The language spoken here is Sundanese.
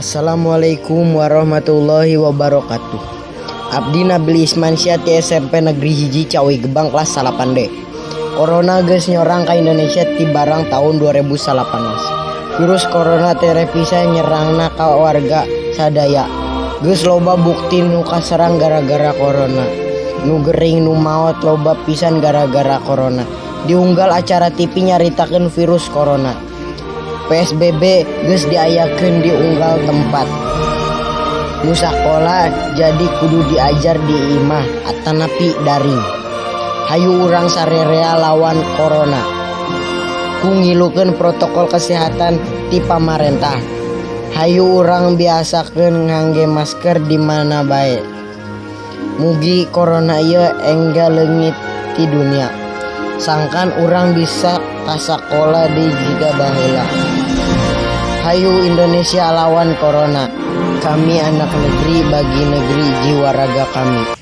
Assalamualaikum warahmatullahi wabarakatuh. Abdi Nabil Ismansyah ti SMP Negeri 1 Ciawigebang kelas 8D. Corona geus nyorang ka Indonesia ti barang tahun 2018. Virus corona tereh pisan nyerangna ka warga sadaya. Geus loba bukti nu kaserang gara-gara corona. Nu gering, nu maot loba pisan gara-gara corona. Di unggal acara TV nyaritakeun virus corona. PSBB geus diayakeun di unggal tempat. Nu sakola jadi kudu diajar di imah atanapi daring. Hayu urang sarerea lawan corona ku ngilukeun protokol kesehatan ti pamarentah. Hayu urang biasakeun ngangge masker di mana bae. Mugi corona ieu enggal leungit ti dunia, sangkan urang bisa ka sakola deui jiga baheula. Hayu Indonesia lawan corona. Kami anak negeri, bagi negeri jiwa raga kami.